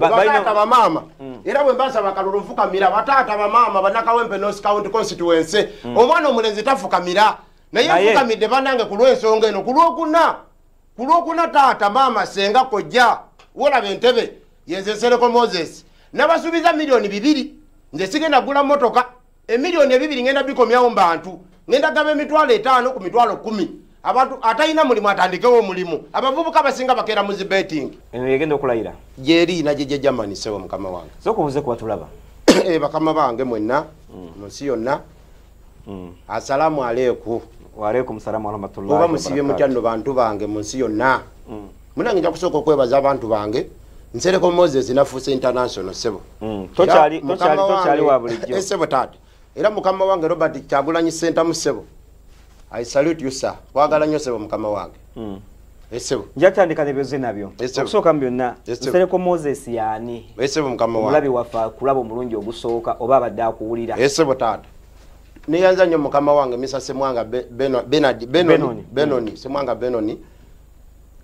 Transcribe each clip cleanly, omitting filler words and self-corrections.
Bataata bamaama era bwe mbasaba kalulu nfukamira. Bataata bamaama bannakawempe North County Constituency, omwana omulenzi tafukamira, naye nfukamidde bannange ku lw'ensonga eno. Ku lwokuna taata, maama, senga, kojja, wolaba entebe yenze Nsereko Moses. Nabasuubiza 2 miliyoni. Nze sigenda gula motoka. Emiliyoni 2 ngenda bikomyawo mu bantu. Ngenda gaba 50,000 ku 10,000 abantu. Atalina mulimu atandikewo omulimu. Abavubuka abasinga bakeera mu zi betting. Eno yegenda okulayira? Gyeri nagyejja Germany, sebo mukama wange. Sooka obuze kuba tulaba. Bakama bange mwenna mu nsi yonna, assalaamu aleikum. Waalaikum salaamu warahmatullahi. Oba musibye mutya nno bantu bange mu nsi yonna? Munange, nja kusooka okwebaza abantu bange. Nsereko Moses nafuuse international, sebo. Tokyali wa bulijjo. Sebo taata, era mukama wange Robert Kyagulanyi Sentamu, sebo, I salute you, sir. Kwagala nnyo, sebo mukama wange. Esebo. Njatandika nebyoze nabyo. Okusooka mu byonna, Nsereko Moses yaani? Esebo mukama wange. Omulabi waffe akulaba omulungi ogusooka oba abadde akuwulira. Esebo taata, neyanza nnyo mukama wange Misa Semwanga Benard Benoni Benoni Semwanga Benoni.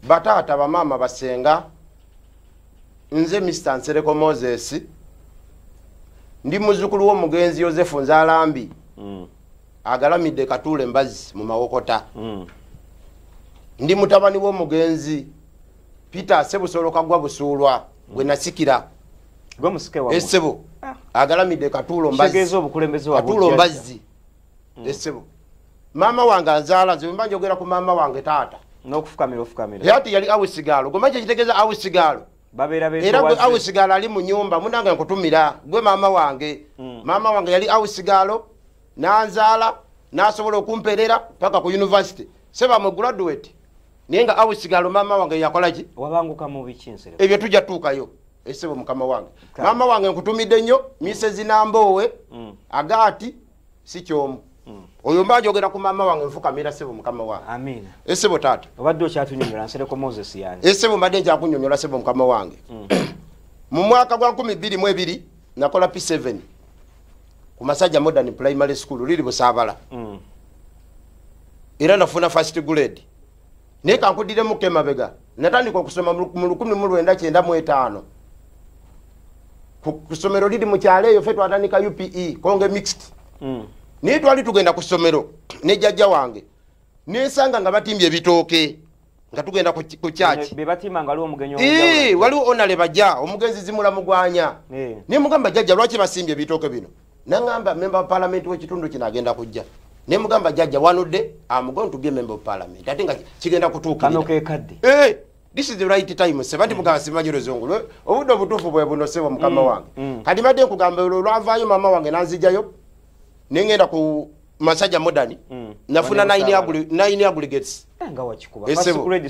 Bataata, bamaama, basenga, nze Mr Nsereko Moses, ndi muzzukulu w'omugenzi Yosefu Nzalambi, agalamidde Katuule Mbazi mu Mawokota. Ndi mutabani w'omugenzi Peter Sebusolo Kagwa Busuulwa gwe nasikira. Esebo, agalamidde Katuulo Mbazikatuulo Mbazzi. Esebo, maama wange anzaala, nze mba njogera ku maama wange taata. N'okufukamira ofukamira. Ati yali house girl. Goma kyekitegeeza house girl? Era gwe house girl ali mu nyumba, munange nkutumira gwe maama wange. Maama wange yali house girl, nanzaala, nasobola okumperera paka ku university. Seba mwe graduate, naye nga house girl maama wange yakolaki? Wabanguka mu biki, Nsereko? Ebyo tujja tuukayo, esebo mukama wange. Maama wange nkutumidde nnyo, Mrs Namboowe Agaati si kyomu. Oyo mba njogera ku maama wange, nfukamira, sebo mukama wange. Amiina. Esebo taata. Obadde okyatunyonyola Nsereko Moses yani? Esebo, mbadde nkyakunyonyola, sebo mukama wange. Mu mwaka gwa 2002 nakola P7 ku Masajja Modern Primary School, liri Busaabala. Era nafuna first grade, naye kankuddiremu emabega. Natandika okusoma mu 1995 ku ssomero liri mu kyalo eyo. Fe twatandika UPE Konge Mixed. Naye twali tugenda ku ssomero ne jjajja wange, nensanga nga batimbye ebitooke nga tugenda ku kyaki. Waliwo onale bajja omugenzi Zimula Mugwanya. Nemugamba, "Jjajja, lwaki basimbye ebitooke bino?" Naŋŋamba, "Member wa parliament w'ekitundu kino agenda kujja." Nemugamba, "Jjajja, wanudde am going to be a member of parliament," ate nga kigenda kutuukirira. This is the right time, seba. Nti mugamba simanyi luzungu, obudde obutuufu bwe buno, sebo mukama wange. Kati mbadde nkugamba, olwo olwavaayo maama wange nanzijayo, nengenda ku Masajja Modern. Nafuna 9 aggregates,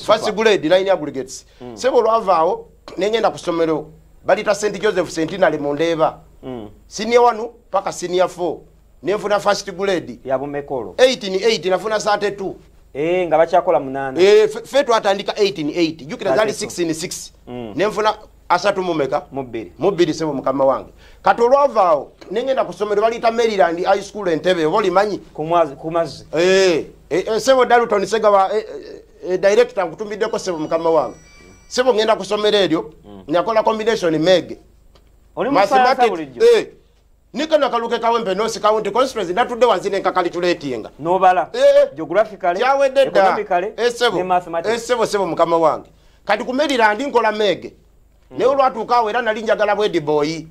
first grade, 9 aggregates. Sebo, olwavaawo nengenda ku ssomero balita St Joseph Centenary mu Ndeeba, senior 1 paka senior 4, nenfuna first grade. Yabumekolo? 8 nafuna 32. Nga bakyakola 8. Fe twatandika 8 jukira zali 6 in 6. Nenfuna asatu mumeka? Mubiri. Mubiri, sebo mukama wange. Kati olwavaawo nengenda ku ssomero baliyita Maryland High School Entebe, oba olimanyi? Ku mazzi. Sebo Dalton Segawa, director, nkutumiddeko, sebo mukama wange. Sebo, ngenda ku ssomero eryo, nakola combination meg. Niko nakaluke Kawempe North County Constituency, natudde wansi nenkacalculatinga. Nobala geographically? Kyawedde dda, esebo. Sebo mukama wange, kati ku Maryland nkola meg, naye olwatuukaawo era nali njagala bwa head boy.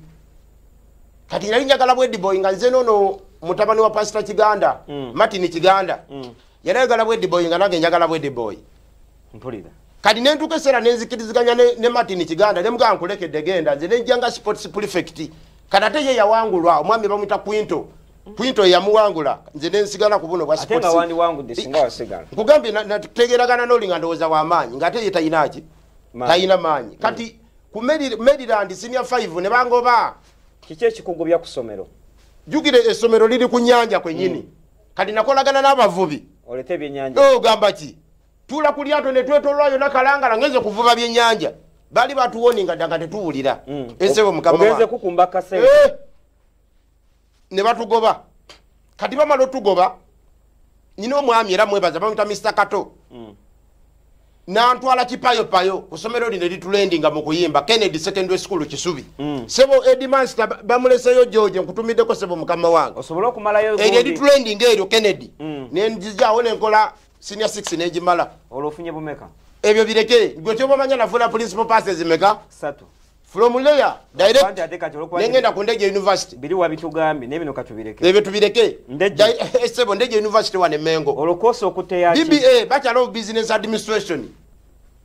Kati nali njagala bwa head boy nga nze noono mutabani wa Pasita Kiganda, Martin Kiganda, yali ayagala bwa head boy, nga nange njagala bwa head boy. Mpulira. Kati nentuuka eseera nenzikiriziganya ne Martin Kiganda, nemugamba, "Nkulekedde, genda." Nze nenjanga sports prefect. Kati ate ye yawangulwa omwami bamwita Quinto. Quinto yamuwangula, nze nensigala ku buno bwa sports. Nkugambye, nategeragana noli nga ndowooza w'amaanyi, ng'ate ye tayinaki, tayina maanyi. Kati ku Maryland senior 5 ne bangoba. Kiki ekikugobya ku ssomero? Jjukire essomero liri ku nnyanja kwennyini. Kati nakolagana n'abavubi. Olete ebyennyanja. Ogamba ki, tuula ku lyato ne twetolwa yonna Kalangala, ngenze kuvuba byennyanja. Baali batuwoninga dda nga tetuwulira. Esebo mukama. Ogenze kukumba kasente. Ne batugoba. Kati bamala otugoba, nina omwami era mwebaza, bamwita Mr Kato. Nantwala kipayopayo ku ssomero lino eritulendinga mu kuyimba, Kennedy Secondary School Kisubi. Sebo Edmaster bamuleseyo George, nkutumiddeko sebo mukama wange. Osobole okumalayo eryo eritulendinga eryo Kennedy. Nenzijaawo nenkola senior 6 negimala. Olwo ofunye bumeka? Ebyo bireke, gwe kyobamanya nafuna principal passes meka? 3. From there direct nengenda ku Ndege University. Biri wabitugambye n'ebino katubireke. Ebyo tubireke. Sebo Ndege University wane Mengo. Olwo kosa okuteya ki? BBA, Bachelor of Business Administration.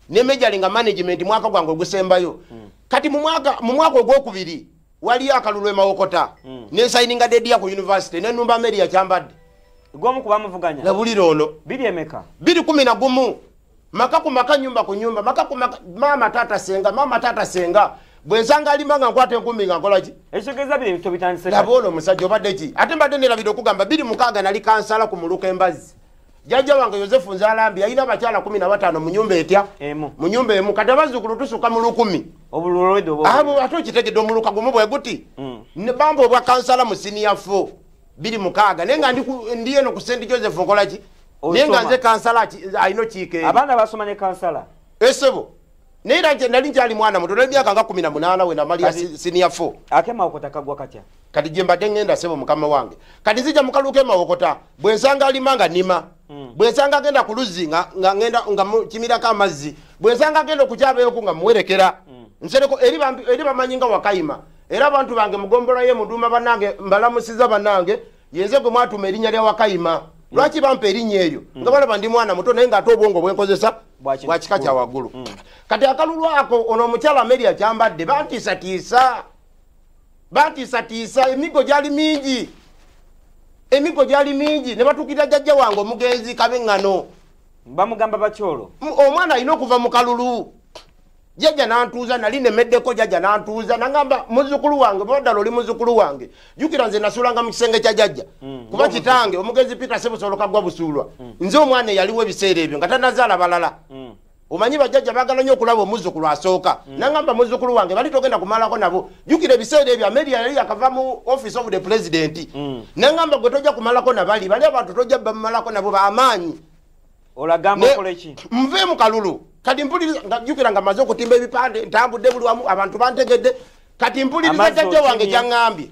Ne majoringa management mwaka gwange ogusembayo. Kati mu mwaka ogwokubiri waliyo akalulu e Mawokota. Ne signinga deed ya ku university ne numba Mary ya Kyambadde. Gwomu kubamuvuganya. Nabulira ono. Biri emeka? 2011. Maka ku maka, nyumba ku nyumba, maka ku maka, mama tata senga, mama tata senga. Bwe nsanga alima nga nkwata enkumbi nga nkola ki? Ekitegeeza biri ebintu bitandise kati. Laba ono omusajja obadde ki? Ate mbadde nerabidde okugamba 2006 nali kansala ku muluka Embazzi. Jjajja wange Yosefu Nzalambi yalina abakyala 15 mu nyumba etya? Mu nyumba emu. Kati abazzukulu tusukka mu 1000. Obululu obwo. Abo ate okitegedde omuluka gumu bwe guti. Ne bamba obwa kansala mu senior 4 2006 naye nga ndi eno ku St Joseph nkola ki? Naye nga nze kansala alina okiika eri. Abaana basoma ne kansala? Esebo. Naye era nje nali nkyali mwana muto, nali myaka nga 18 we namalira senior 4. Ate Mawokota kagwa katya? Kati gye mbadde ngenda sebo mukama wange. Kati nzija mu kaluka e Mawokota, bwe nsanga alima nga nnima. Bwe nsanga agenda ku luzzi nga ngenda nga kimirako amazzi. Bwe nsanga agenda okukyabeeku nga muwerekera. Nsereko eri bamanyi nga Wakayima. Era abantu bange mugombolola ye Muduma bannange mbalamusiza bannange, yenze gwe mwatuma erinnya lya Wakayima. Lwaki bampa erinnya eryo? Nga balaba ndi mwana muto naye ng'ate obwongo bwe nkozesa bwa kika kya waggulu. Kati akalulu ako ono omukyala Mary Kyambadde bantiisatiisa. Bantiisatiisa, emiggo gyali mingi. Emiggo gyali mingi ne batuukirira jjajja wange omugenzi Kabeŋŋano. Bamugamba bakyolo. Omwana alina okuva mu kalulu. Jjajja n'antuuza, nali nemeddeko jjajja n'antuuza, n'angamba muzzukulu wange, bw'oba ddala oli muzzukulu wange. Jjukira nze nasulanga mu kisenge kya jjajja. Kuba kitange omugenzi Peter Sebusolo Kaggwa Busuulwa. Nze omwana eyaliwo ebiseera ebyo nga tannazaala balala. Omanyi bajjajja baagala nnyo okulaba omuzzukulu asooka. N'angamba muzzukulu wange bali togenda kumalako nabo. Jjukira ebiseera ebyo Amelia yali yakava mu office of the president. N'angamba gwe tojja kumalako na bali, bali abantu tojja bamalako nabo b'amaanyi. Olagamba okole ki? Nve mu kalulu. Kati mpuliriza, jjukira nga mmaze okutimba ebipande, ntambudde buli wamu, abantu bantegedde. Kati mpuliriza jjajja wange ky'aŋŋambye.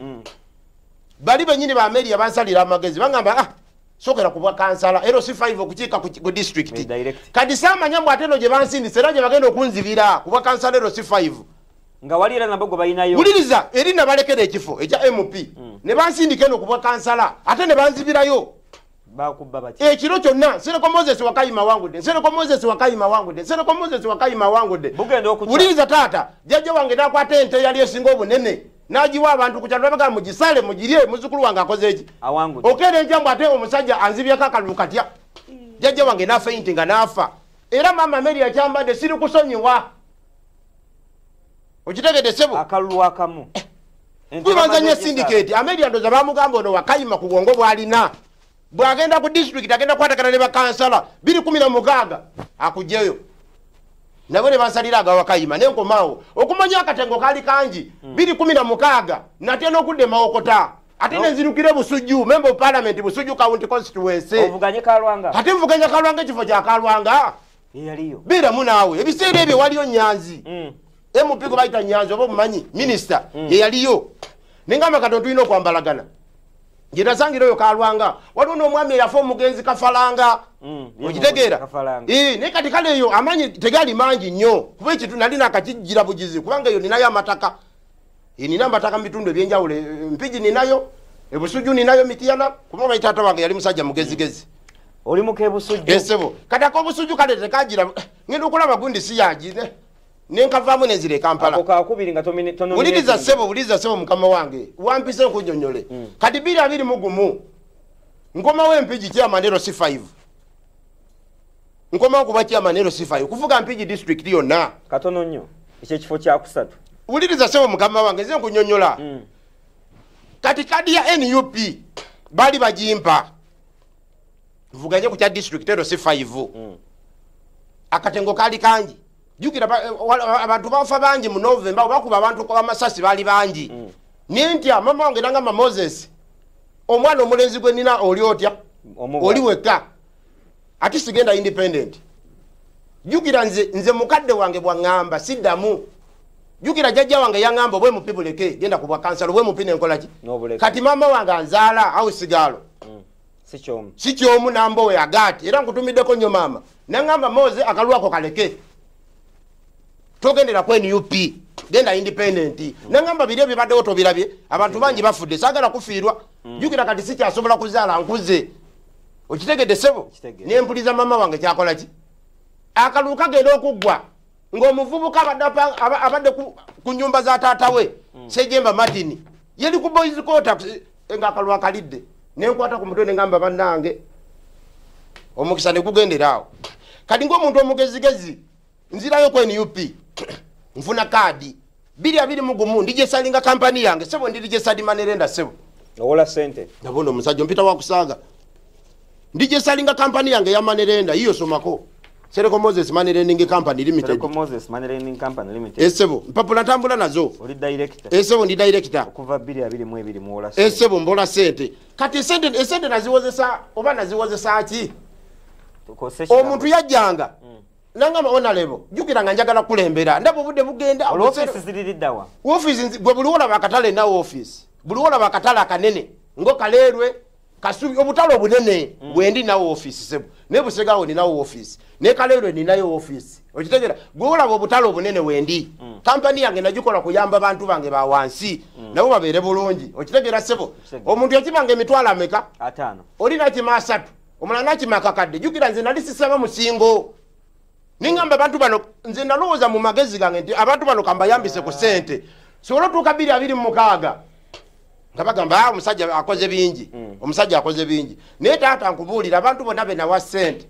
Bali bennyini ba Amelia bansalira amagezi, baŋŋamba sookera ku bwa kansala, LC5 okukiika ku district. Kati saamanya mbu ate eno gye bansindise era gye bagenda okunzibira ku bwa kansala LC5. Nga wali era nabo gwe balinayo. Wuliriza, eri nabalekera ekifo ekya MP. Ne bansindika eno ku bwa kansala, ate ne banzibirayo. Bakubba batya? Ekiro kyonna Nsereko Moses Wakayima wangudde, Nsereko Moses Wakayima wangudde, Nsereko Moses Wakayima wangudde. Bugenda okukya. Wuliriza taata, jjajja wange n'akwata ente eyali esinga obunene n'agiwa abantu ku kyalo, n'abagamba mugisale mugirye, muzzukulu wange akoze eki? Awangudde. Okeera enkya mbu ate omusajja anzibyeko akalulu katya. Jjajja wange n'afeinti nga n'afa. Era maama Mary Kyambadde siri kusonyiwa. Okitegedde ssebo? Akalulu akamu. Kubanzanya syndicate. Amelia ndoza bamugamba ono Wakayima ku bwongo bw'alina. Bw'agenda ku district agenda kukwatagana ne bakansala 2016 akugyeyo. Nabo ne bansalira aga Wakayima ne nkomaawo. Okumanya akatengo kaali kangi 2016 natya n'okudda e Mawokota. Ate ne nzirukire Busujju, member of parliament Busujju County Constituency. Ovuganye Kalwanga. Ate nvuganya Kalwanga ekifo kya Kalwanga. Eyaliyo. Beeramu naawe. Ebiseera ebyo waliyo Nyanzi. MP gwe bayita Nyanzi oba omumanyi, minisita ye yaliyo. Ne ngamba katono tulina okwambalagana. Gye nasangira oyo Kalwanga, waliwo n'omwami eyafa omugenzi Kafalanga. Okitegeera? Naye kati kale eyo amaanyi tegali mangi nnyo. Kuba ekintu nali nakakijjira bugizi kubanga eyo ninayo amataka. Nina amataka mu bitundu ebyenjawulo, Mpigi ninayo, Ebusujju ninayo, Mityana, kuba omanyi taata wange yali musajja mugezigezi. Oli mu k'Ebusujju? Ssebo. Kati ak'Obusujju kale tekagira, ngenda okulaba gundi si yagi, ne nkavaamu ne nzira e Kampala. Ako kaakubiri nga tonominate. Wuliriza ssebo, wuliriza ssebo mukama wange. Wampise nkunnyonnyole. Kati 2021 nkomawo Empigi chairman LC5. Nkomawo kuba chairman LC5 kuvuga Mpigi district yonna. Katono nnyo. Ekyo ekifo kyakusatu. Wuliriza ssebo mukama wange, nze nkunnyonnyola. Kati kadi ya NUP bali bagimpa. Nvuganye ku kya district LC5. Akatengo kaali kangi. Jjukira abantu bafa bangi mu November, bakuba abantu kwa amasasi baali bangi. Nintya mama wange nangamba Moses, omwana omulenzi gwe nina oli otya? Oli wekka. Ate sigenda independent. Jjukira nze mukadde wange bwaŋŋamba siddamu. Jjukira jjajja wange yaŋŋamba obwe MP buleke, genda ku bwa kansala, obwe MP nenkola ki? Kati maama wange anzaala awo sigaalo. Si kyomu nambowe agaati era nkutumiddeko nnyo maama. Naŋŋamba Moze akalwako kaleke. Togendera ku NUP, genda independent. Naŋŋamba biri ebibaddewo tobirabye, abantu bangi bafudde, saagala kufiirwa. Jjukira kati sikyasobola kuzaala nkuze. Okitegedde ssebo? Nempuliza maama wange kyakola ki? Akalulu kagenda okuggwa ng'omuvubuka abadde ku nnyumba za taata we Sejemba Martin yali ku boys quarter ng'akalulu akalidde. Nenkwata ku mutwe ne ngamba bannange omukisa ne gugendera awo. Kati ng'omuntu omugezigezi nzirayo ku NUP nfuna kaadi 2021 ndijesalinga kampani yange ssebo, ndijesali manerenda ssebo. Owola ssente. Nabona omusajja mpita wakusaaga. Ndijesalinga kampani yange ya manerenda hiyo somako. Nsereko Moses Money Lending Company Limited. Nsereko Moses Money Lending Company Limited. Esebo, mpapula ntambula nazo. Oli director. Esebo ndi director. Okuva 2022 muwola sente. Esebo mbola sente. Kati esente naziwozesa oba naziwozesa ki? Omuntu yajjanga. Nangamba honorable, jjukira nga njagala kulembera. Ndabo budde bugenda. Office ziri ddawa. Office gwe buli olaba akatale na office. Buli olaba akatale akanene. Ngo Kalerwe Kasubi obutalo obunene bwendi nawo office sebo. Ne Busegawo ninawo office. Ne Kalerwe ninayo office. Okitegera gwe olaba obutalo obunene wendi. Kampani yange nagikola kuyamba bantu bange ba wansi. Nabo babeere bulungi. Okitegera sebo. Omuntu yakibanga emitwalo ameka? 5. Oli nakima 3. Omulala nakima akakadde. Jjukira nze nali sisaba musingo. Ningamba abantu bano nze nalowooza mu magezi gange nti abantu bano kambayambise ku ssente. Sobola otuuka 2026. Nga bagamba omusajja akoze bingi. Omusajja akoze bingi. Naye taata nkubuulira abantu bonna be nawa ssente.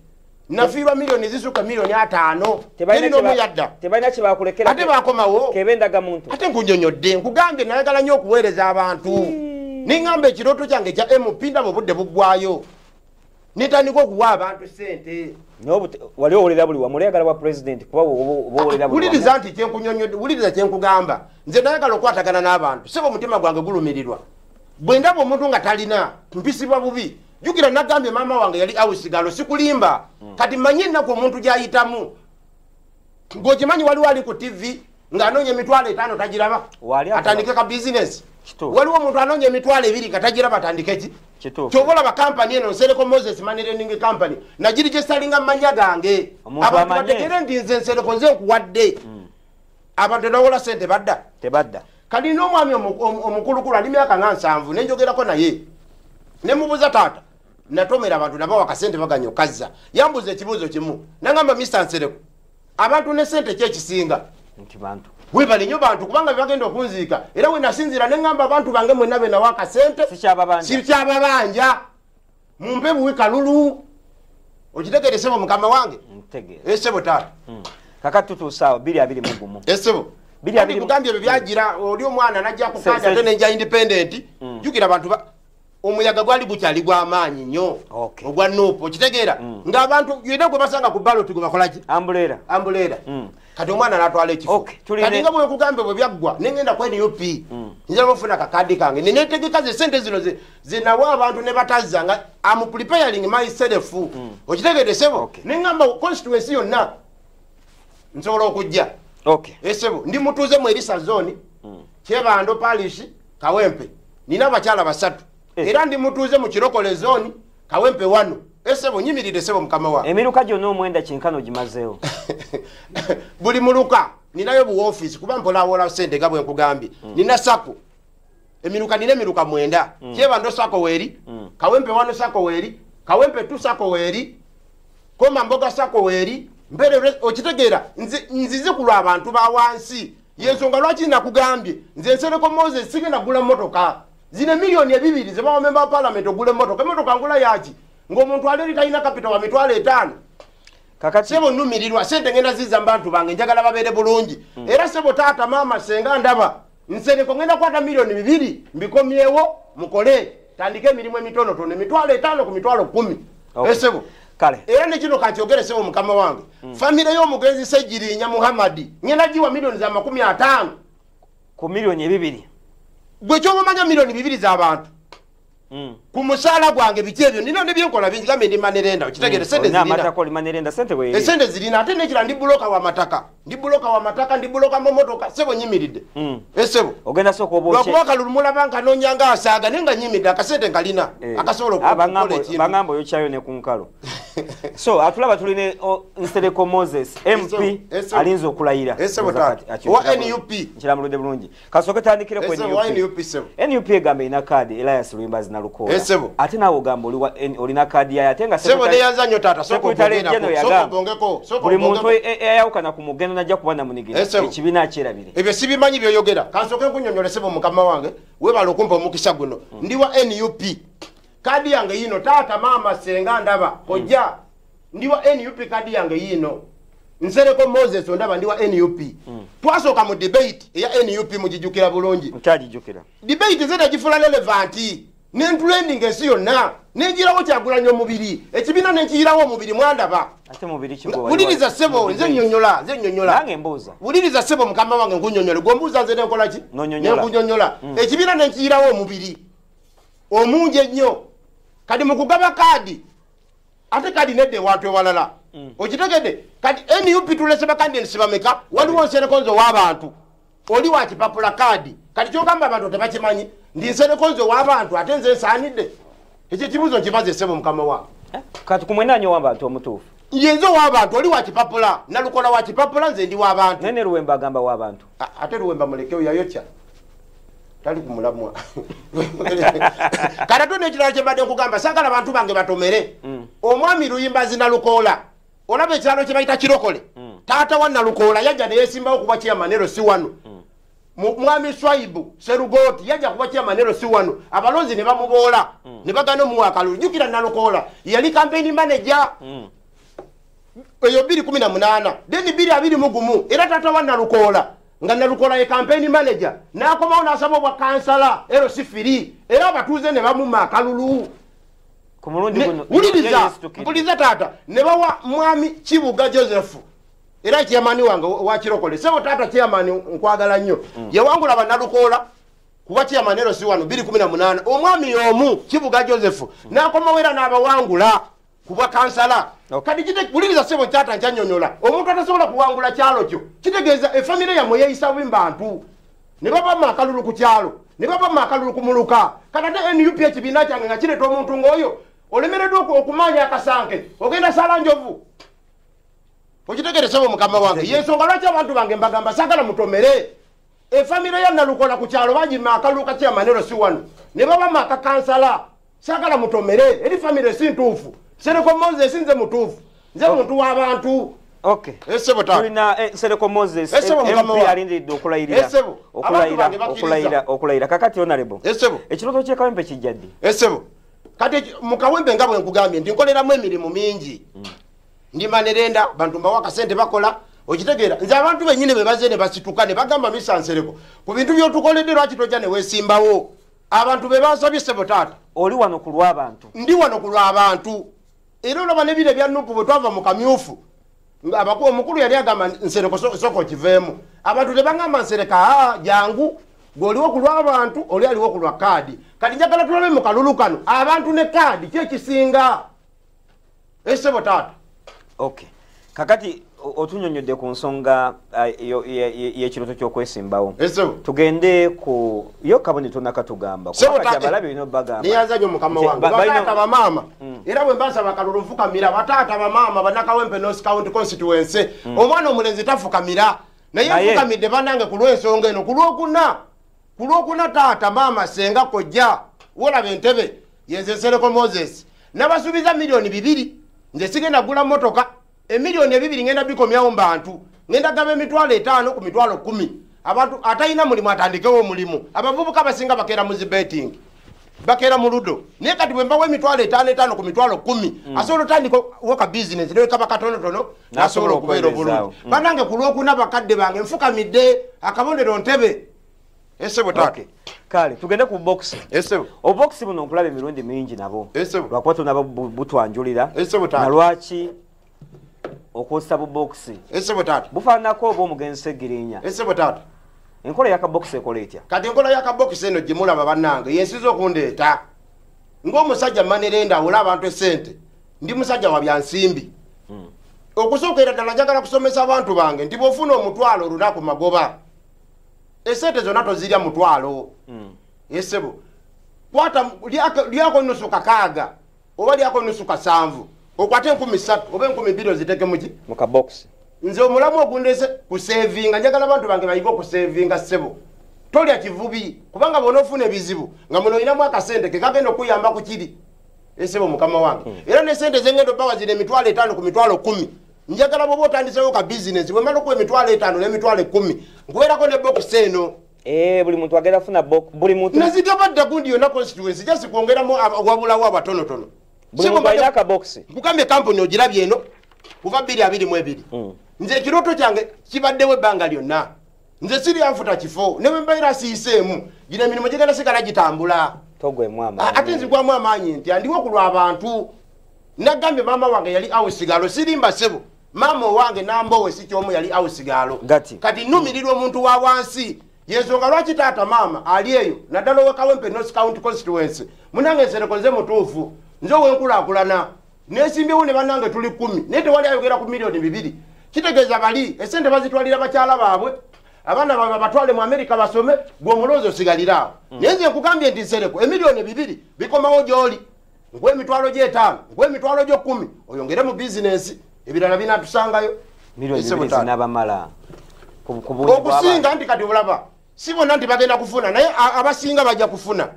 Nafiirwa milioni zisukka milioni 5. Teri n'omu yadda. Tebalina kye bakulekera. Ate bakomawo. Kebe ndagamuntu. Ate nkunnyonnyodde nkugambye nayagala nnyo okuweereza abantu. Ningamba ekirooto kyange ekya MP ndaba obudde buggwayo. Nitandika okuwa abantu ssente. Wali owulira buli wamu oyagala bwa president kuba owulira buli wamu. Wuliriza nti kyenkunyonnyodde, wuliriza kyenkugamba. Nze nayagala okukwatagana n'abantu. Ssebo omutima gwange gulumirirwa. Bwe ndaba omuntu nga talina mpisibwa bubi. Jjukira nagambye maama wange yali awusigalo sikulimba. Kati mmanyi ennaku omuntu gy'ayitamu. Ng'okimanyi waliwo ali ku TV ng'anoonya emitwalo 5 tagiraba. Atandike ka bizinesi. Waliwo omuntu anoonya emitwalo 2 nga tagiraba atandike ki? Ky'oba olaba kampani eno Nsereko Moses Money Lending Company nagirijesalinga mu mannya gange. Abantu bategere nti nze Nsereko nze nkuwadde. Abantu nawola ssente badda. Tebadda. Kati n'omwami omukulukulu ali myaka nga 70 ne njogerako naye. Ne mubuuza taata natomera abantu nabawa akasente baganya okazza. Yambuuza ekibuuzo kimu. Nangamba Mr. Nsereko abantu ne ssente ki ekisinga? Nti bantu. Webale nnyo bantu kubanga bagenda okunziika. Era we nasinziira ne ŋŋamba abantu bange mwenna be nawa akasente. Sikyababanja. Mumpe buwi kalulu. Okitegere ssebo mukama wange? Ntegeera. Ssebo taata. Kakati tutuuse awo 2021. Ssebo. Kugambye ebyo byagira oli omwana n'ajja ku kaadi ate n'enja independent. Jjukira abantu omuyaga gwali gukyali gw'amaanyi nnyo. Ogwa NUP okitegeera. Ng'abantu yonna gwe basanga ku ballot gwe bakola ki? Ambuleera. Ambuleera. Kati omwana n'atwala ekifo. Kati nga bwe nkugambye bwe byaggwa ne ngenda ku NUP. Njagala okufuna akakaadi kange. Ne neetegeka ze ssente zino ze nawa abantu ne batazza nga am preparing myself. Okitegedde ssebo? Ne ngamba constituency yonna nsobola okujja. Ssebo ndi mutuuze mu Erisa zone, Kyebando parish, Kawempe. Nina abakyala 3. Era ndi mutuuze mu Kirokole zone, Kawempe 1. Ssebo nyimiridde ssebo mukama wange. Emiruka gyonna omwenda kyenkano gimazeewo. Buli muluka ninayo bu office kuba mpola wola ssente nga bwe nkugambye. Nina sako. Emiruka nina emiruka 9. Kyebando sako weeri, Kawempe 1 sako weeri, Kawempe 2 sako weeri, Koma Mboga sako weeri. Mbere okitegeera nzize ku lw'abantu ba wansi. Yensonga lwaki nakugambye nze Nsereko Moses sigenda kugula mmotoka. Zino milioni 2 ze bawa member wa parliament ogula emmotoka. Emmotoka ngula yaki? Ng'omuntu ali talina capital wa mitwalo 5. Kakati sebo nnumirirwa sente ngenda ziza mu bantu bange njagala babeere bulungi. Era sebo taata maama senga ndaba Nsereko ngenda kukwata milioni 2 mbikomyewo mukole tandike emirimu emitonotono emitwalo 5 ku mitwalo 10. Esebo. Kale. Era ne kino kankyogere sebo mukama wange. Famire y'omugenzi Ssegirinya Muhammad ngenda giwa milioni za 50 ku milioni 2. Gwe ky'omanya milioni 2 z'abantu. Ku musaala gwange biki ebyo nina nebyenkola bingi, gambe ndi manerenda, okitegeere, sente zirina. Amataka oli manerenda, sente weeri. Esente zirina, ate nekira ndi buloka wa mataka, ndi buloka wa mataka, ndi buloka mu motoka, sebo nyimiridde. Esebo ogenda sooka oba lwakuba akalulu mulaba nkanoonya nga asaaga, naye nga nyimiridde, akasente nkalina akasobola okukola ekintu. Bangamba oyokyayo ne ku nkalo. So atulaba tulina Nsereko Moses MP alinze okulayira wa NUP. Nkiramuludde bulungi. Kasooke tandikire ku NUP. NUP egamba erina kaadi Elias Luyimbazi Nalukoola. Ate naawe ogamba olina kaadi yayo, ate nga buli muntu eyawukana ku mugendo najja kuba namunigina ekibiina akyerabire. Ebyo sibimanyi byoyogera. Kansooke nkunyonyole sebo mukama wange, weebale okumpa omukisa guno. Ndi wa NUP. Kaadi yange yino, taata, maama, senga ndaba, kojja. Ndi wa NUP, kaadi yange yino. Nsereko Moses ondaba, ndi wa NUP. Twasooka mu debate eya NUP, mugijjukira bulungi. Nkyagijjukira. Debate ze nagifula relevant. Nentrending ensi yonna. Nenjirawo Kyagulanyi omubiri. Ekibiina nenkiyirawo omubiri, mwandaba. Ate mubiri ki gwe? Wuliriza ssebo, nze nnyonnyola, nze nnyonnyola. Nange mbuuza. Wuliriza ssebo mukama wange nkunnyonnyole. Gwe mbuuza nze nenkola ki? Nenkunyonnyola. Ekibiina nenkiyirawo omubiri omungi ennyo. Kati mu kugaba kaadi, ate kaadi nedda ewantu ewalala. Okitegedde? Kati NUP tulese bakandidates bameka? Waliwo Nsereko nze ow'abantu. Oli wa kipapula kaadi. Kati kyogamba abantu tebakimanyi. Ndi Nsereko nze ow'abantu, ate nze nsaanidde. Ekyo ekibuuzo nkimaze ssebo mukama wange. Kati ku mwena nnyo ow'abantu omutuufu. Ye nze ow'abantu, oli wa kipapula. Nalukola wa kipapula, nze ndi w'abantu. Nene Luwemba agamba w'abantu. Ate Luwemba mulekewo yayokya. Tali kumulamwa. Kati ate n'ekirala kye mbadde nkugamba, saagala bantu bange batomere. Omwami Luyimbazi Nalukoola, olaba ekyalo kye bayita Kirokole. Taata wa Nalukoola yajja ne yeesimbawo kuba chairman ero si wano. Mwami Swaibu Serugoti yajja kuba chairman ero si wano. Abalonzi ne bamuboola, ne bagana omuwa akalulu. Jjukira Nalukoola yali campaign manager. Eyo 2018, then 2021, era taata wa Nalukoola nga Nalukoola ye campaign manager, n'akomawo n'asaba obwa kansala ero si firi, era abatuuze ne bamuma akalulu. Wuliriza, mpuliriza taata, ne bawa mwami Kibuga Joseph, era chairman wange wa Kirokole. Sebo taata chairman nkwagala nnyo. Yawangula Bannalukoola kuba chairman ero si wano 2018. Omwami omu Kibuga Joseph n'akomawo era n'abawangula kuba kansala. Kati wuliriza sebo taata nkyanyonyola. Omuntu atasobola kuwangula kyalo kyo kitegeeza efamire yammwe yeeyisa bubi mu bantu. Ne babamma akalulu ku kyalo, ne babamma akalulu ku muluka. Kati ate NUP ekibiina kyange nga kireeta omuntu ng'oyo olemereddwa okumanya akasanke, ogenda sala njovu. Okitegere sebo mukama wange. Yensonga lwaki abantu bange mbagamba saagala mutomere. Efamire ya Nalukola ku kyalo bagimma akalulu ka chairman ero si wano, ne babamma akakansala. Saagala mutomere, eri famire si ntuufu. Nsereko Moses nze mutuufu, nze muntu w'abantu. Esebo taata. Tulina Nsereko Moses MP alindiridde okulayirira. Okulayira, okulayira. Kakati honorable. Ekirooto ky'e Kawempe kijja ddi? Esebo. Kati mu Kawempe nga bwe nkugambye nti nkoleramu emirimu mingi. Ndi manerenda, bantu mbawa akasente bakola. Okitegeera, nze abantu bennyini be bazze ne basituka ne bagamba Mr. Nsereko, ku bintu by'otukoledde lwaki tojja ne weesimbawo? Abantu be bansabye ssebo taata. Oli wano ku lw'abantu. Ndi wano ku lw'abantu. Era olaba ne bino ebya NUP bwe twava mu kamyufu, omukulu yali agamba Nsereko sooka okiveemu. Abantu tebangamba Nsereko, aa, jangu, gw'oliwo ku lw'abantu, oli aliwo ku lwa kaadi. Kati njagala tulabe mu kalulu kano, abantu ne kaadi ki ekisinga? Essebo taata. Kakati otunyonnyodde ku nsonga y'ekirooto ky'okwesimbawo. Tugende ku yo kabonero tonakatugamba. Kuba kati abalabi olina obbagamba. Neyanza nnyo mukama wange. Bataata bamaama. Era bwe mba nsaba akalulu nfukamira, bataata bamaama Bannakawempe North County Constituency. Omwana omulenzi tafukamira. Naye nfukamidde bannange ku lw'ensonga eno. Ku lwokuna. Ku lwokuna taata, maama, ssenga, kojja. Wolaba entebe. Yenze Nsereko Moses. Nabasuubiza 2,000,000. Nze sigenda kugula mmotoka. 2,000,000 ngenda bikomyawo mu bantu. Ngenda gaba 5,000 ku 10,000. Abantu atalina mulimu atandikewo omulimu. Abavubuka abasinga bakeera mu zi betting, bakeera mu ludo. Naye kati bwe mbawa 5,000 ku 10,000, asobola otandika woka business, naye kaba katonotono, n'asobola okubeera obulungi. Bannange ku lwokuna bakadde bange nfukamidde akabonero ntebe. Esebo taata. Kale tugende ku box. Esebo. Obox buno nkulaba emirundi mingi nabo. Esebo. Lwakuba tonaba butwanjulira. Esebo taata. Na lwaki okozesa bu box? Esebo taata. Bufaananako oba omugenzi Ssegirinya. Esebo taata. Enkola ya kabokisi ekola etya? Kati enkola ya kabokisi eno gye mulaba bannange yensiza okundeeta. Ng'omusajja manerenda awola abantu esente, ndi musajja wa byansimbi. Okusookera ddala njagala kusomesa abantu bange nti bw'ofuna omutwalo olunaku magoba, esente zonna tozirya mutwalo. Esebo kwata lyako nusu kakaaga oba lyako nusu kasanvu, okwate 3,000 oba 2,000 oziteeke muki mu kabokisi. Nze omulamu ogundese kusevinga, njagala abantu bange bayige okusevinga ssebo. Tolya kivubi kubanga bw'onoofuna ebizibu nga muno olinamu akasente ke kagenda okuyamba ku kiri. Esebo mukama wange, era ne sente zengendo bawa zine 5,000 ku 10,000. Njagala bw'oba otandisewo ka bizinesi bwe mmala okuwa 5,000 n'emitwalo 10 nkuweerako ne bokisi eno. Buli muntu agenda funa buli muntu nazigabadda gundi yonna constituency just kwongeramu wabulawo abatonotono. Buli muntu alina akabokisi. Nkugambye kampuni ogirabye eno kuva 2022. Nze ekirooto kyange kibaddewo ebbanga lyonna. Nze siri anfuta kifo ne bwe mbaira siyiseemu gino emirimu gigenda sigala gitambula. Togwemu amaanyi. Ate nzigwamu amaanyi nti andiwo ku lw'abantu. Nagambye maama wange yali awusigalo, sirimba ssebo. Maama owange Nambowe si kyomu yali awusigalo. Kati nnumirirwa omuntu wa wansi. Yensonga lwaki taata maama ali eyo naddala owe Kawempe North County Constituency. Munange Nsereko nze mutuufu, nze ow'enkulaakulana. Neesimbyewo ne bannange tuli 10 naye tewali ayogera ku 2,000,000. Kitegeeza bali esente bazitwalira bakyala baabwe, abaana baabwe babatwale mu Amerika basome, gwe omulonzi osigalira awo. Naye nze nkugambye nti Nsereko 2,000,000 bikomawo gy'oli, nkuwa 5,000,000, nkuwa 10,000,000, oyongere mu bizinensi, ebirala binaatusangayo. 2,000,000 zinaabamala okusinga nti kati olaba si bonna nti bagenda kufuna, naye abasinga bajja kufuna.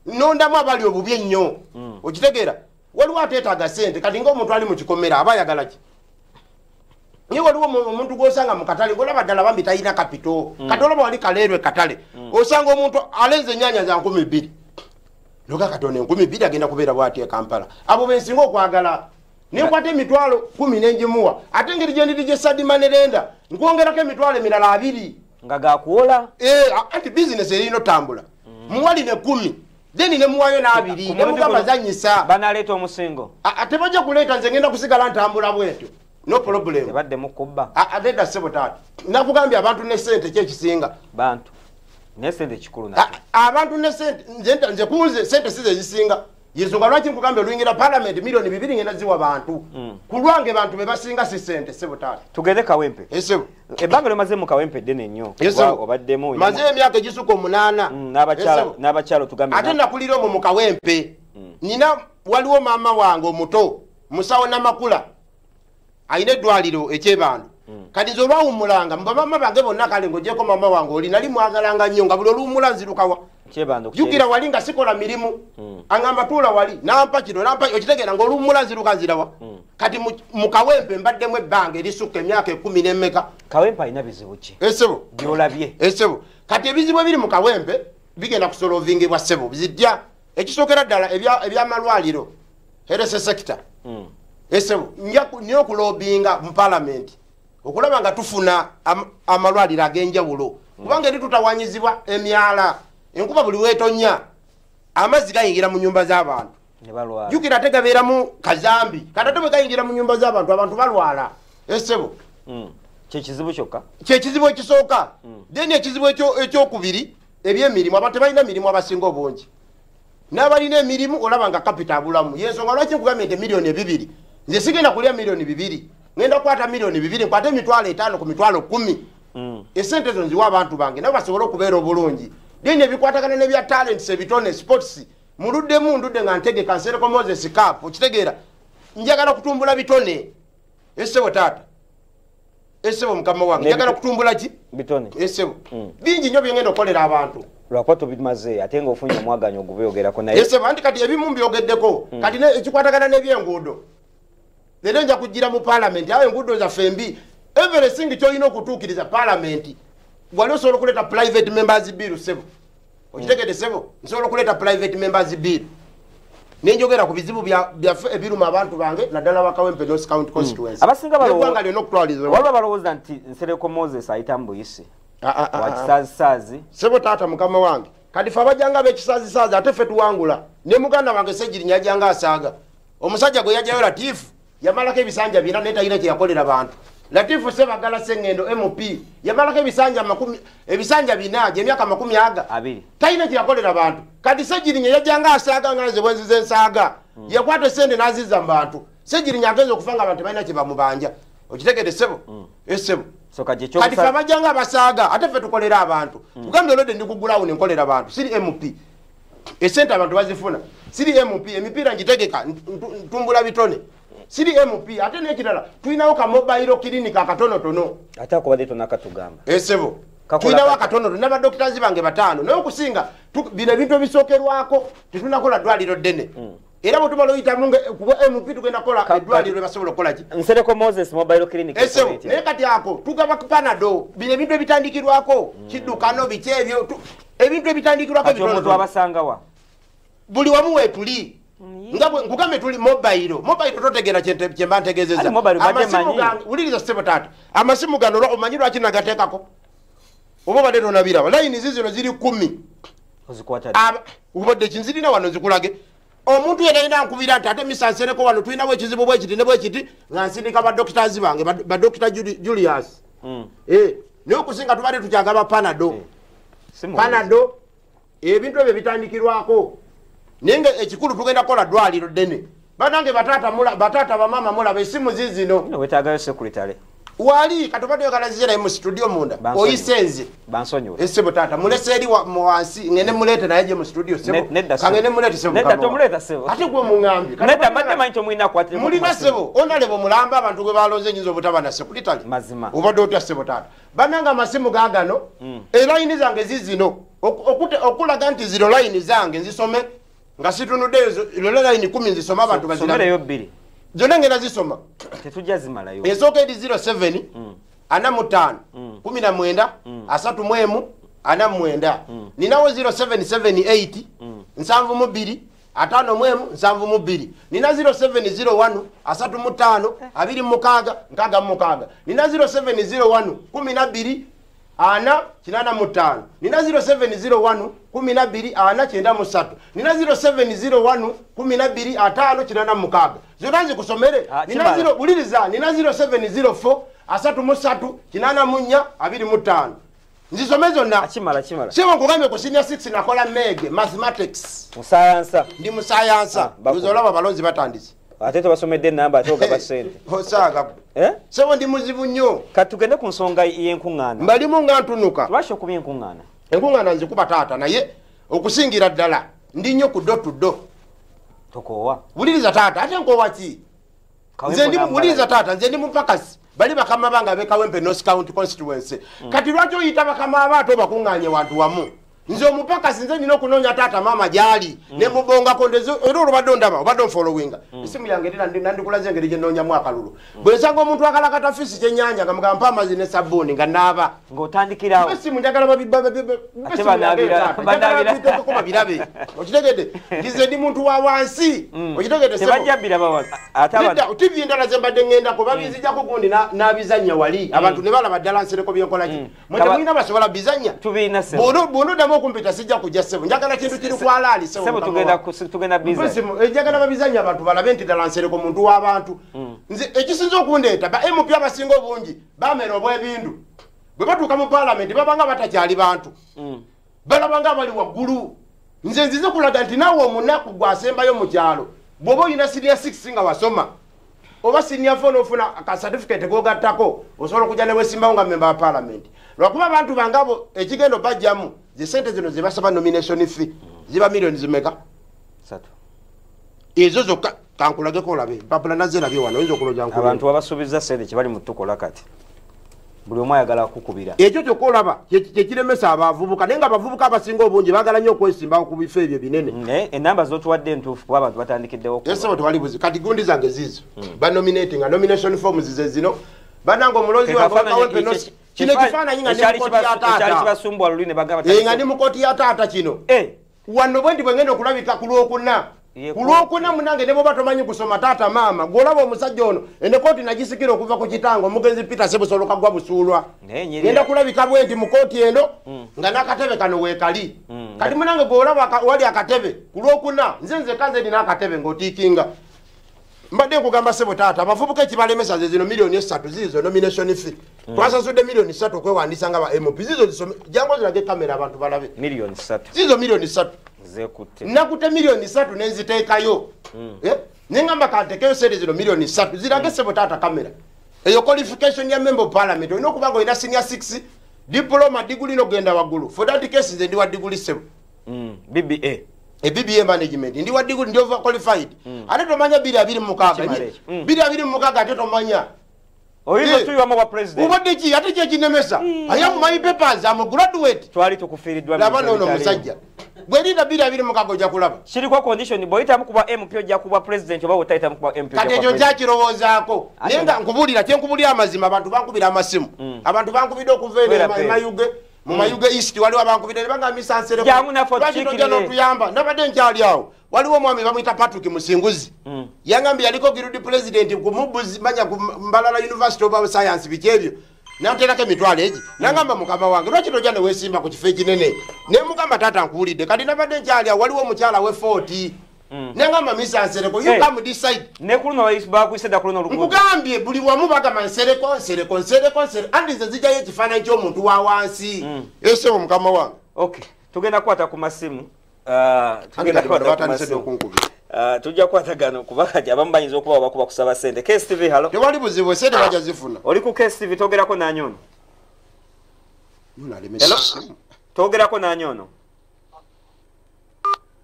Nondamu abali obubi ennyo. Okitegeera waliwo ateetaaga ssente, kati ng'omuntu ali mu kikomera aba ayagala ki? Naye waliwo omuntu gw'osanga mu katale ng'olaba ddala bambi talina kapito. Kati olaba wali Kaleerwe katale, osanga omuntu alenze ennyaanya za 2,000. Noga Katonda 2,000 agenda kubeera bw'ati e Kampala. Abo be nsinga okwagala. Nenkwata 10,000 nengimuwa, ate engeri gye ndiri gye Sadi Manerenda nkwongerako 20,000 nga gakuwola. Anti bizinesi erina otambula. Muwali ne 10 then ne muwayo n'abiri, ne mugamba zanyisa. Banaleeta omusingo. Ate bajja kuleeta, nze ngenda kusigala ntambula bwetyo. No problem. Tebadde mukubba. Ate dda ssebo taata. Nakugambye abantu ne ssente ki ekisinga? Bantu. Ne ssente kikulu nakyo. Abantu ne ssente, nze kunze ssente si ze zisinga. Yensonga lwaki nkugambye oluyingira parliament 2,000,000 ngenda ziwa bantu. Ku lwange bantu be basinga si ssente ssebo taata. Tugende Kawempe. Ssebo. Ebbanga lyomaze mu Kawempe ddene nnyo. Obaddemu. Maze emyaka egisukka 8. N'abakyala tugambe. Ate nakulira omwo mu Kawempe. Nina waliwo maama wange omuto, musawo Namakula. Alina eddwaliro ekyebando. Kati nze olwawummulanga, mu bamaama bange bonna kale ng'ogyeko maama wange oli nali mwagalanga nnyo nga buli oluwummula nzirukawa. Jjukira wali nga sikola mirimu. Angamba tuula wali, nampa kino, nampa okitegeera ng'oluwummula nziruka nzirawa. Kati mu Kawempe mbaddemu ebbanga erisukka emyaka 10 n'emmeka. Kawempe alina bizibu ki? Ssebo. By'olabye. Ssebo. Kati ebizibu ebiri mu Kawempe bigenda kusoloovingibwa ssebo. Zijja ekisookera ddala ebyamalwaliro, health sector. Ssebo, nja okulobinga mu parliament okulaba nga tufuna amalwaliro ag'enjawulo. Kubanga eri tutawanyizibwa emyala, enkuba buli weetonnya amazzi gayingira mu nnyumba z'abantu. Jjukira ate gabeeramu kazambi, kati ate bwe gayingira mu nnyumba z'abantu abantu balwala. Ssebo. Kye kizibu kyokka? Kye kizibu ekisooka. Then ekizibu ekyokubiri, ebyemirimu, abantu tebalina mirimu abasinga obungi. N'abalina emirimu olaba nga kapita abulamu. Yensonga lwaki nkugambye nti 2,000,000. Nze sigenda kulya 2,000,000. Ngenda kukwata 2,000,000, nkwate 5,000 ku 10,000. Esente ezo nziwa abantu bange nabo basobole okubeera obulungi. Then ebikwatagana n'ebya talents, ebitone, sports, muluddemu ndudde nga ntegeka Nsereko Moses Cup, okitegeera. Njagala kutumbula bitone. Ssebo taata. Ssebo mukama wange, njagala kutumbula ki? Bitone. Ssebo. Bingi nnyo bye ngenda okukolera abantu. Lwakuba tobimaze ate ng'ofunye omwaganyo ogubyogerako naye. Ssebo, anti kati ebimu mbyogeddeko. Kati ekikwatagana n'ebyenguudo. Leero nja kujjira mu parliament, awo enguudo zaffe mbi. Everything ky'olina okutuukiriza parliament, wali osobola okuleeta private members bill ssebo. Okitegedde ssebo? Nsobola okuleeta private members bill. Nenjogera ku bizibu byaffe ebiruma abantu bange naddala wa Kawempe North County Constituency. Abasinga Eggwanga lyonna okutwaliza. Waliwo balowooza nti Nsereko Moses ayita mu buyisi. Wa kisaazisaazi. Ssebo taata mukama wange. Kati ffe abajjanga ab'ekisaazisaazi ate ffe tuwangula. Ne muganda wange Ssegirinya yajjanga asaaga. Omusajja gwe yajjayo Latifu yamalako ebisanja bina naye talina kye yakolera bantu. Latifu Sebagala Sengendo MP yamalako ebisanja bina gyemyaka 20 talina kyeyakolera bantu. Kati Ssegirinya yajjanga asaaga nga nze bwenzize nsaaga, yakwata sente n'azizza mu bantu. Ssegirinya agenza okufa nga abantu balina kye bamubanja. Okitegedde ssebo? Essebo. Kati ffe abajjanga abasaaga ate ffe tukolera abantu. Tugambye olwedde ndi ku ground nkolera abantu, siri MP. Esente abantu bazifuna, siri MP. Emipiira ngitegeka, ntumbula bitone, siri MP. Ate n'ekirala tulinawo ka mobile clinic akatonotono. Ate akubadde tonakatugamba. Essebo, tulinawo akatonotono n'abadokitazi bange 5. Naye okusinga bino ebintu ebisookerwako tetunakola ddwaliro ddene. Era bwe tumala oyitamu kuba MP tugenda kukola eddwaliro lye basobola okukola ki? Nsereko Moses mobile clinic. Essebo, naye kati ako tugaba Panado, bino ebintu ebitandikirwako kiddukano biki ebyo ebintu ebitandikirwako omuntu abasangawa buli wamu weetuli. Nga nkugambe tuli mobile. Mobile totegeera kye mba ntegeezezza. Amasimu gange, wuliriza ssebo taata, amasimu gano omanyi lwaki nagateekako? Oba obadde tonabiraba. Layini zizino ziri 10. Ozikwata Obadde kinzirina wano nzikulage. Omuntu yenna yina nkubira nti ate Mr. Nsereko wano tulinawo ekizibu bwe kiti ne bwe kiti, nga nsindika badokitazi bange, badokita Julius. Naye okusinga tubadde tukyagaba Panado. Panado ebintu ebyo bitandikirwako. Naye nga ekikulu tugenda kukola ddwaliro ddene. Bannange bataata bamaama mulaba essimu ziizino. Weetaagayo secretary. Wali kati obadde oyagala nzije naye mu studio munda. Oyise nze. Bansonyiwe. Essebo taata mulese eri wansi ngende muleete naye gye mu studio ssebo. Kangende muleete ssebo. Nedda tomuleeta ssebo. Ate gwe muŋŋambye. Nedda mbadde manyi tomulina kwatira. Mulina ssebo. Onalebo mulamba abantu gwe balonze nnyinza obutaba na secretary. Mazima. Obadde otya ssebo taata. Bannange amasimu gaagano, elayini zange ziizino. Okulaga nti ziro layini zange nzisome nga situnuddeyo ziro layini 10 nzisome abantu bazirabe. Somereyo 2. Zonna ngenda zisoma. Tetujja zimalayo. Esooka eri 07 45 19 31 49. Ninawo 0778 72 51 72. Nina 0701 35 26 66. Nina 0701 12 4 85. Nina 0701 12 4 93. Nina 0701 12 5 86. Zonna nzikusomere. Nina 0 buliriza. Nina 0704 33 84 25. Nzisome zonna. Kimala. Sebo nkugambye ku senior 6 nakola mege mathematics. Musayansa. Ndi musayansa. Olaba balonzi batandise. Ate tobasomedde enamba ate ogaba ssente. Osaaga. Sebo ndi muzibu nnyo. Kati tugende ku nsonga y'enkuŋŋaana. Mbalimu nga ntunuka. Lwaki okubya enkuŋŋaana? Enkuŋŋaana nzikuba taata naye okusingira ddala ndi nnyo ku do to do. Tokoowa. Wuliriza taata ate nkoowa ki? Nze ndi wuliriza taata nze ndi mupakasi. Bali bakama bange ab'e Kawempe North County Constituency. Kati lwaki oyita bakama abo ate obakuŋŋaanye wantu wamu? Nze omupakasi nze nina okunoonya taata maama gy'ali ne mubongako era olwobadde ondaba obadde onfollowinga. Essimu yange era nandikulaze engeri gye nnoonyamu akalulu. Bwe nsanga omuntu akalakata fiisi kyennyanja nga mugamba mpa amazzi ne sabbuuni nga naaba. Ng'otandikirawo. Essimu njagala babiteekeko babirabe. Okitegedde? Nze ndi muntu wa wansi. Okitegedde? Tebajja biraba wano. Ate abantu. TV endala ze mbadde ŋŋendako babinzijjako gundi n'abizannya wali. Abantu ne balaba ddala Nsereko byenkola ki. Mwe temulina basobola bizannya. Tubiina ssebo. Bw'onoddamu okumpita sijja kujja ssebo. Njagala kintu kiri kwalaali ssebo. Ssebo tugenda bizannya. Njagala babizannya abantu balabe nti ddala Nsereko muntu w'abantu. Nze ekisinza okundeeta ba MP abasinga obungi bamera obw'ebindu. Bwe batuuka mu paalamenti babanga batakyali bantu. Balabanga bali waggulu. Nze nzize kulaga nti naawe omunaku gw'asembayo mu kyalo. Bw'oba olina senior 6 nga wasoma oba senior 4 n'ofuna aka certificate k'ogattako osobola okujja ne weesimbawo nga member wa paalamenti. Lwakuba abantu bange abo ekigendo bajjamu ze ssente zino ze basaba nomination fee ziba millioni zimeka? 3. Ezo zokka kankulageko olabe mpapula nazirabye wano oyinza okulowooza nkulabye. Abantu babasuubizza ssente kye bali mu tukola kati. Buli omu ayagala kukubira. Ekyo kyokka olaba kye kiremesa abavubuka naye nga abavubuka abasinga obungi baagala nnyo okwesimbawo ku bifo ebyo binene. Enamba z'otuwadde entuufu kuba abantu batandikiddewo okuba. Ssebo tewali buzibu. Kati gundi zange ziizo. Banominating nga nomination forms ze zino. Bannange omulonzi wange Kawempe North. Kino ekifaananyi nga ndi mu kooti ya taata. Ekyali kibasumbwa luli ne bagamba nga ndi mu kooti ya taata kino. Wano bwe ndi bwe ngenda okulabika ku Lwokuna. Ku Lwokuna munnange ne bw'oba tomanyi kusoma taata maama gw'olaba omusajja ono eno kooti nagisikira okuva ku kitange omugenzi Peter Sebusolo Kaggwa Busuulwa. Ngenda kulabika bwe nti mu kooti eno nga n'akatebe kano weekali. Kati munnange gw'olaba wali akatebe ku Lwokuna nze nzekka nze nina akatebe ng'otiikinga. Mbadde nkugamba sebo taata, abavubuka ekibalemesa ze zino 3 million zizo nomination fee. Twasasudde 3 million okwewandiisa nga ba MP. Zizo zisome, jangu zirage kamera abantu balabe. 3 million. Zizo 3 million. Zekutte. Nakutte 3 million nenziteekayo. Eh? Nengamba kantekeyo sente zino 3 million zirage sebo taata kamera. Eyo qualification ya member of parliament olina okuba nga olina senior 6, diploma, degree n'ogenda waggulu. For that case nze ndi wa degree sebo. BBA. E BBA management, ndi wa degree, ndi over qualified. Ate tomanya 2026. Kimala ekyo. 2026 ate tomanya. Oyinza Eh. otuyiwamu bwa president. Obadde ki ate kyekinemesa? I am my papers, am a graduate. Twali tukufiiriddwa. Laba noono omusajja. Bwe 2026 ojja kulaba. Kiriko condition, bw'oyitamu kuba MP ojja kuba president, oba bw'otayitamu kuba MP ojja Kati kuba ekyo president. nkyakirowoozaako, naye nga nkubuulira kyenkubuulira amazima, abantu bankubira amasimu, abantu bankubidde okuva eno Kwera e pe. Mayuge, mu Mayuge East waliwo abankubidde ne bagamba, "Misansereko, Jangu naffe lwaki tojja otukiikirire?" n'otuyamba? Nabadde nkyali awo, waliwo omwami bamuyita Patrick Musinguzi, yangambye yaliko guild president ku mubuzi manya ku Mbalala University of Science, biki ebyo, nanterako emitwalo egi, nangamba, "Mukama wange, lwaki tojja neweesimba ku kifo ekinene?" Nemugamba, "Taata, nkuwulidde." Kati nabadde nkyali awo, waliwo omukyala we 40 nengamba, "Misansereko, you Hey. come decide." Ne ku luno bakuyise dda, ku luno oluguudo. Nkugambye buli wamu bagamba Nsereko, Nsereko, Nsereko, Nsereko, andi nze nzijayo ekifaananyi ky'omuntu wa wansi, esebo mukama wange. Okay, tugenda kukwata ku masimu. Ah, tugenda Anti kati bano kukwata ku batandise dda masimu. okunkubira. Ah, tujja kukwata gano kuba kati abamu bayinza okuba bakuba kusaba sente. KSTV, hello. Tewali buzibu, esente bajja zifuna. Oli ku KSTV, togerako nani ono? Yuno alemesa essimu. Togerako nani ono?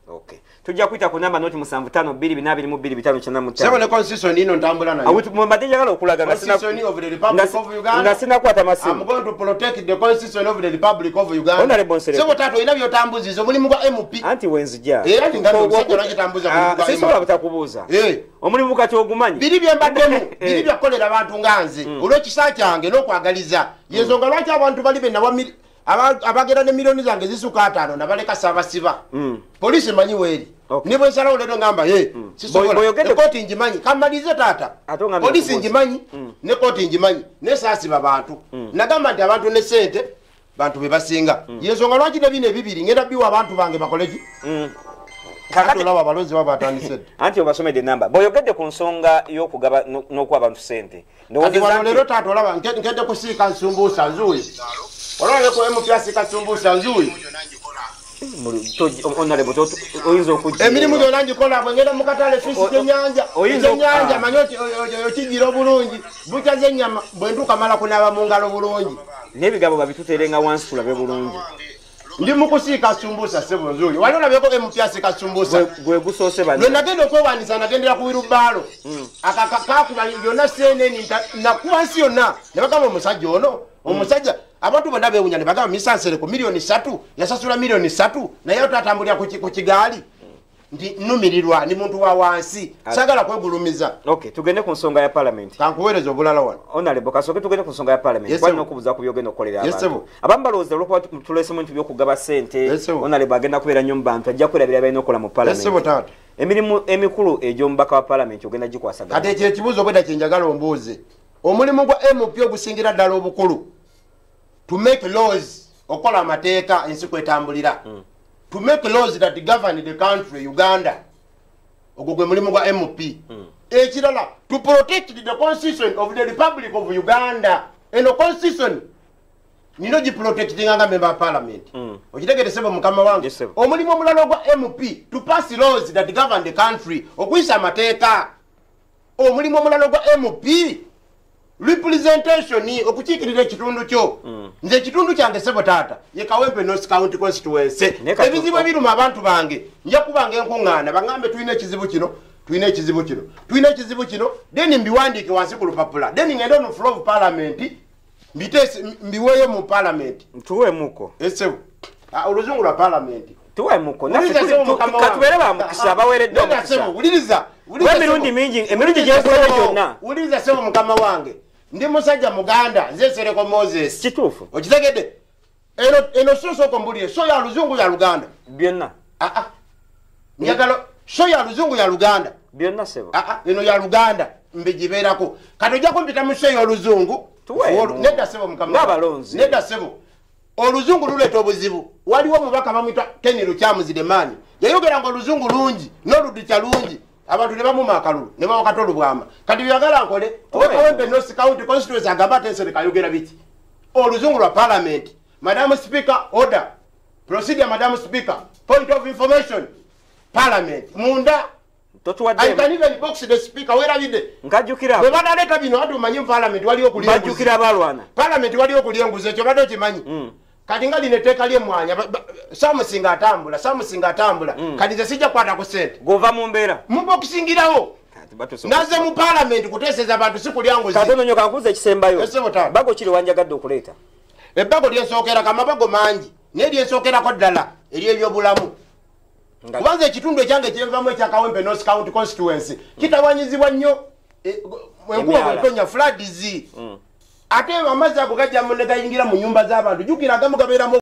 Okay, tujja kuyita ku namba 0752422595. Sebo, ne constitution ino ntambula nayo. Mbadde njagala okulaga nga sina- Constitution of the Republic of Uganda. nga sinakwata masimu. I'm going to protect the constitution of the Republic of Uganda. Honorable Nsereko. Sebo taata, olina by'otambuziza omulimu gwa MP. Anti wenzija. Era nti ngambye omusajja lwaki tambuza mulimu gwa Sisobola MP? butakubuuza. Eh. Omulimu kati ogumanyi. Biri bye mbaddemu, biri Eh. byakukolera abantu nga nze olw'ekisa kyange n'okwagaliza. Yensonga lwaki abantu bali benawa abagenda ne miliyoni zange zisuka 50 nabaleka saabasiba. Poliisi emanyi weeri. Okay. Ne bwe nsalawo leero ngamba ye sisobola. Bw'oyogedde- Ekooti ngimanyi, kamalirize taata. Ate ongambye Poliisi okubuuza. ngimanyi, ne kooti ngimanyi, ne saasiba bantu. Nagamba nti abantu ne sente bantu be basinga. Yensonga lwaki ne bino ebibiri ngenda biwa abantu bange bakoleki. Kakati olaba abalonzi baba batandise dda. Anti obasomedde enamba. Bw'oyogedde ku nsonga y'okugaba n'okuwa abantu sente, Kati ndowooza wano nti- leero taata olaba nkedde kusiika nsumbuusa nzuuyi, olaba ne ku MP asiika sumbuusa nzuuyi. Honorable, oyinza okujja Emirimu gyonna ngikola. Bwe ngenda mu katale, fish, kyenyanja, ekyenyanja ah. manyi okigira obulungi, bukya z'ennyama, bwe ntuuka mala kunaaba mu ngalo bulungi. N'ebigambo babituteerenga wansi tulabe bulungi. Ndi mu kusiika sumbuusa, ssebo nzuuyi. Wali olabyeko MP asiika sumbuusa? Gwe gusoose Lwe banne. nagenda okwewandiisa, nagendera ku wheelbarrow kakuba yonna CNN, nakuba nsi yonna ne bagamba omusajja ono, omusajja, abantu bonna bewunya ne bagamba, "Misansereko 3 million, yasasula 3 million, naye ate atambulira ku kigaali." Nti nnumirirwa, ndi muntu wa wansi, saagala kwegulumiza. Okay, tugende ku nsonga ya parliament. Kankuweereza obulala wano. Honorable, kasooke tugende ku nsonga ya parliament. Yes, Kwalina sir. okubuuza ku byogenda okukolera Yes, abantu. sir. Abamu balowooza olwokuba tuleesemu ebintu by'okugaba sente, Yes, sir. honorable agenda kubeera nnyo mu bantu, ajja kwerabira balina okukola mu Yes, sir, parliament. taata. Emirimu emikulu egy'omubaka wa parliament ogenda gikwasaganya? Kati ekyo ekibuuzo obwedda kyenjagala ombuuze. Omulimu gwa MP ogusingira ddala obukulu, to make laws, okukola amateeka ensi kwetambulira, to make laws that govern the country Uganda. Ogwo gwe mulimu gwa MP. Ekirala, to protect the constitution of the Republic of Uganda. Eno constitution nina ogiprotectinga nga member wa parliament. Okitegere sebo mukama wange? Yes, sebo. Omulimu omulala ogwa MP, to pass laws that govern the country, okuyisa amateeka. Omulimu omulala ogwa MP, representation, okukiikirira ekitundu kyo. Nze ekitundu kyange sebo taata ye Kawempe North County constituency. Naye kati- Ebizibu ebiruma abantu bange nja kubanga enkuŋŋaana baŋŋambe, "Tulina ekizibu kino, tulina ekizibu kino, tulina ekizibu kino," then mbiwandiike wansi ku lupapula, then ngende on floor of parliament mbiteese mbiweeyo mu parliament. Tuweemuko. Esebo, oluzungu lwa parliament. Tuweemuko. Naffe Wuliriza sebo mukama wange. Katubeere ba mukisa abaweereddwa Nedda omukisa. sebo, wuliriza, wuliriza Kuba emirundi sebo. mingi, emirundi Wuliriza gyenkulabye sebo, gyonna. Wuliriza sebo mukama wange, ndi musajja muganda, nze Nsereko Moses. Kituufu. Okitegedde? Eno so sooka ombulire, so ya luzungu ya luganda? Byonna. Ah, ah. Njagala so ya luzungu ya luganda? Byonna sebo. Ah, ah, eno ya luganda mbigibeerako. Kati ojja kumpita mu so ey'oluzungu. Tuweemu. Nedda sebo mukama. Ng'abalonzi. Nedda sebo, oluzungu luleeta obuzibu. Waliwo omubaka bamwita Ken Lukyamuzi Demaani, yayogera nga oluzungu lungi n'oludikya lungi. Abantu ne bamuma akalulu ne bawa Kato Lubwama. Kati byagala nkole Kawempe North County constituency agamba ate Nsereko ayogera biki? Oluzungu lwa parliament. Madam Speaker, order. Procedure, Madam Speaker. Point of information. Parliament. Munda. I can even box the speaker. Werabidde. Nkajjukira. Bwe banaleeta bino ate omanyi mu parliament waliyo okulya enguzi. Bajjukira balwana. Parliament waliyo okulya enguzi, ekyo badde okimanyi. Kati nga lino etteeka ly'emmwanyi, Samusinga atambula, Samusinga atambula. Kati nze sijja kukwata ku ssente. Gova mu mbeera. Mubokisingirawo. Naze mu parliament kuteeseza abantu si kulya nguzi. Katono nnyo kankuze ekisembayo. Bago kiri wanjagadde okuleeta. Ebbago lyensookerako amabago mangi, naye lyensookerako ddala ery'ebyobulamu. Kubanza ekitundu ekyange kyenvamu ekya Kawempe North County constituency kitawanyizibwa nnyo enkuba bw'etonnya floods. Ate amazzi ago gajja ne gayingira mu nnyumba z'abantu. Jjukira agamu gabeeramu